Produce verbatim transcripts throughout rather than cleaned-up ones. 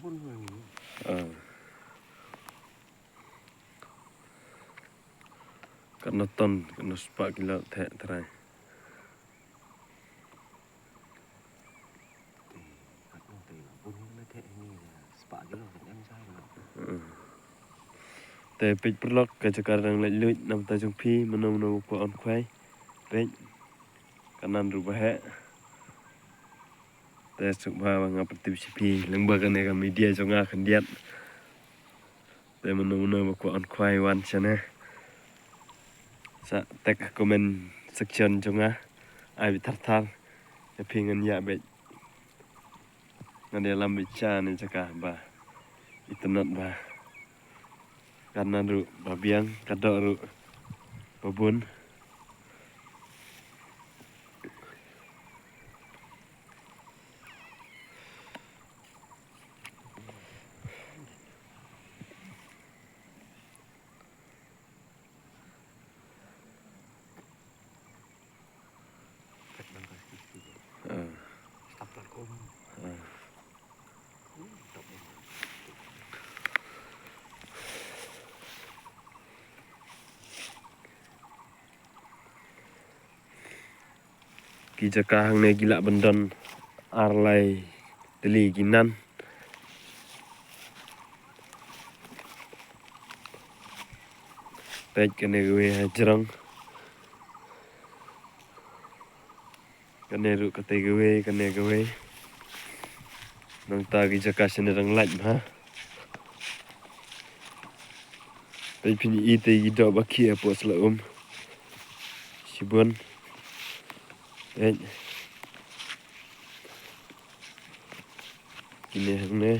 Ah. Katno ton, katno spah kilo theh trai. Hmm. Te peit paralok, ka jaka dang lait luid, namta jong phi mano mano ba kwah wan khwai. Peit. Ka nan ruh ba heh. Te suk ba nga pyntip sha phi lyngba kane ka media jong nga khyndiat. Te mano mano ba kwah wan khwai, wan shane. Sa tag ha comment section jong nga. Ai beit thar thar. Ïa phi ngan ïa beit. Ngan ïalam beit sha ne jaka ba itynnad ba. Ka nan ruh ba biang, ka doh ruh ba bun. Ah. Ah. Ki jaka hangne ki lah ban don ar lai tylli ki nan. Peit kane kawei ha jrong. Kane ruh katei kawei, kane kawei. Nangta ki jaka shane dang lait bha. Peit phin ïohi te ki doh ba khih hapoh sla um. Shibun. Peit. Kine hangne.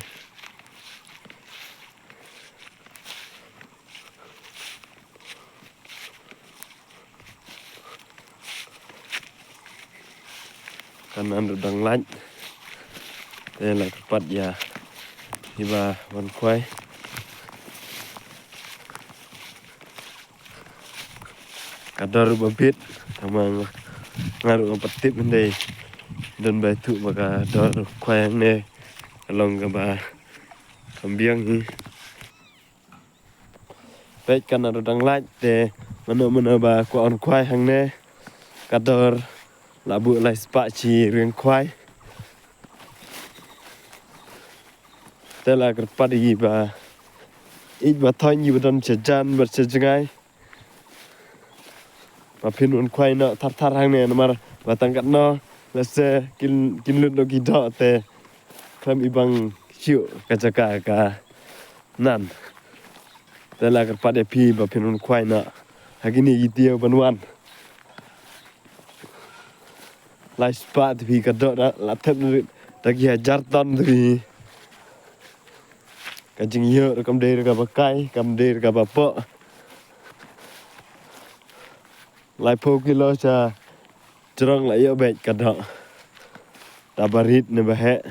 Ka nan ruh dang lait. Te la kyrpad ïa kiba wan khwai. Ka dor ruh ba bit, tangba nga ruh ngam pat tip hynrei don ba ïathuh ba ka dor khwai hangne ka long kaba kham biang hi. Peit ka nan ruh dang lait te mano mano ba kwah wan khwai hangne. Ka dor la buh lai spah shi riang khwai. Te la kyrpad ïa ki ba ïeit ba thoiñ, ki ba don sha jan bad sha jngai. Ba phin wan khwai noh thar thar hangne namar ba tang katno lehse kin, kin lut noh ki doh te khlem i bang shuh ka jaka ka nan. Te la kyrpad ïa phi ba phin wan khwai noh ha kine ki taïew ban wan. Lai spah te phi ka doh da la thep da ki hajar ton te phi. Ka jingïoh ruh kam dei ruh kaba kai, kam dei ruh kaba poh. Laiphew kilo sha jrong la ïoh beit ka doh. Da ba rit ne ba heh.